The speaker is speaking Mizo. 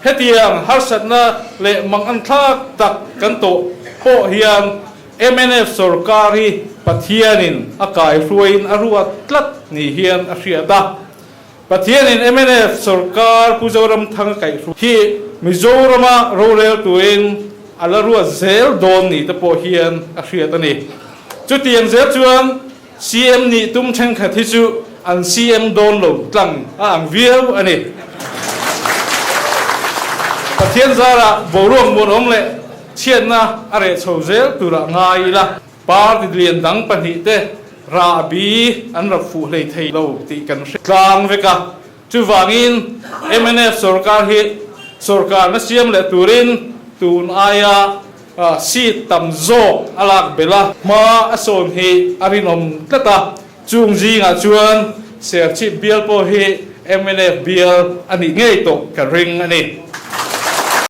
Hetiang harsatna leh manganthlak tak kan tawh pawh hian mnf sorkar hi Pathianin a kaihruaiin a ruat tlat ni hian a hriat a. Pathianin mnf sorkar Pu Zoramthanga kaihruai hi Mizorama roreltuin a la ruat zel dawn ni te pawh hian a hriat a ni. Chutiang zel chuan CM nih tum thenkhat hi chu an CM dawn lo tlang a ang viau a ni. Pathian zarah boruak muanawm leh chhiatna a reh chho zel turah ngai ila. Party lian dang pahnihte rahbi an rap fuh hlei thei lo tih kan hre tlang vek a. Chuvangin mnf sorkar hi sorkarna siam leh turin tun aia seat tam zawk a lak belh a, hma a sawn hi a rinawm tlat a, chung zingah chuan Serchhip bial pawh hi mnf bial a nih ngei tawh ka ring a ni.